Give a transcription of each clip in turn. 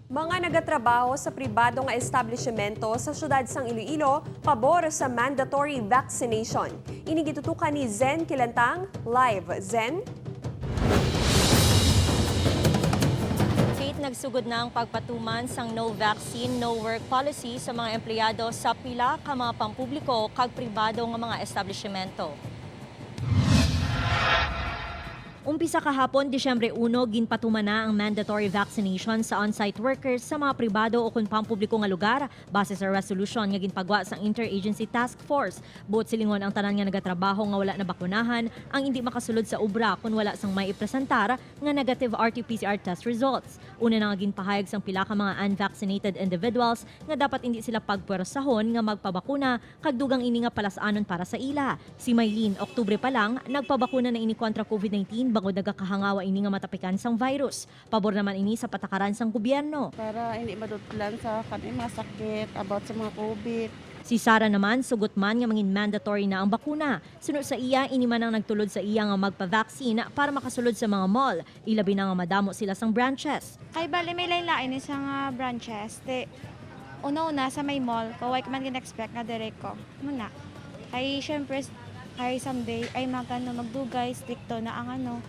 Mga nagatrabaho sa pribado nga establishmento sa syudad sang Iloilo pabor sa mandatory vaccination. Ini gitutukan ni Zen Kilantang live. Zen? Kate, nagsugod na ang pagpatuman sang no vaccine, no work policy sa mga empleyado sa pila ka mga pampubliko kag pribado nga mga establishmento. Umpisa kahapon, Disyembre 1, ginpatuman na ang mandatory vaccination sa on-site workers sa mga pribado o kung pampubliko nga lugar base sa resolution nga ginpagwa sa Interagency Task Force. Buot silingon ang tanan nga nagatrabaho nga wala na bakunahan ang hindi makasulod sa obra kung wala sang may ipresentar nga negative RT-PCR test results. Una na nga ginpahayag sang pila ka mga unvaccinated individuals nga dapat hindi sila pagpuwersahon nga magpabakuna kag dugang ini nga palasanon para sa ila. Si Maylene, Oktubre pa lang, nagpabakuna na ini kontra COVID-19 bangod nagakahangawa ini nga matapikan sang virus. Pabor naman ini sa patakaran sang gobyerno. Para hindi madutlan sa kami mga sakit about sa mga COVID. Si Sara naman, sugot man nga mangin mandatory na ang bakuna. Sunod sa iya, ini man ang nagtulod sa iya nga magpa-vaccine para makasulod sa mga mall. Ilabi na nga madamo sila sang branches. Kay bali may lain-lain ni siya nga branches. Te, una-una sa may mall, kaway man gin-expect nga direct ko. Muna. Kay syempre, kay someday, ay magano magdugay, stricto na ang ano.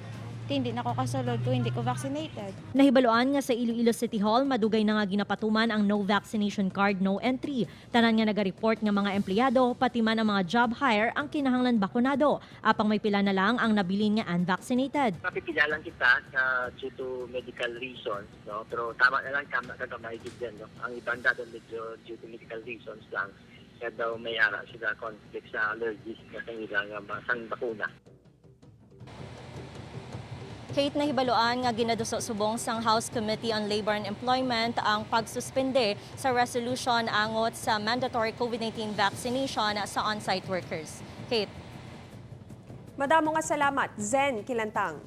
Te, hindi na ko kasulod kung hindi ko vaccinated. Nahibaluan nga sa Iloilo City Hall, madugay na nga ginapatuman ang no vaccination card, no entry. Tanan nga naga-report nga mga empleyado, pati man ang mga job hire ang kinahanglan bakunado. Apang may pila na lang ang nabilin nga unvaccinated. Mapipila lang kita na due to medical reasons, no? Pero tama na lang, tama ka gamay gid yan, no? Ang ibang daw medyo due to medical reasons lang. Kaya daw may ara sila conflict sa allergies na kanila nga sang bakuna. Kate, nahibaluan nga ginaduso subong sang House Committee on Labor and Employment ang pagsuspende sa resolution angot sa mandatory COVID-19 vaccination sa on-site workers. Kate. Madamo nga salamat, Zen Kilantang.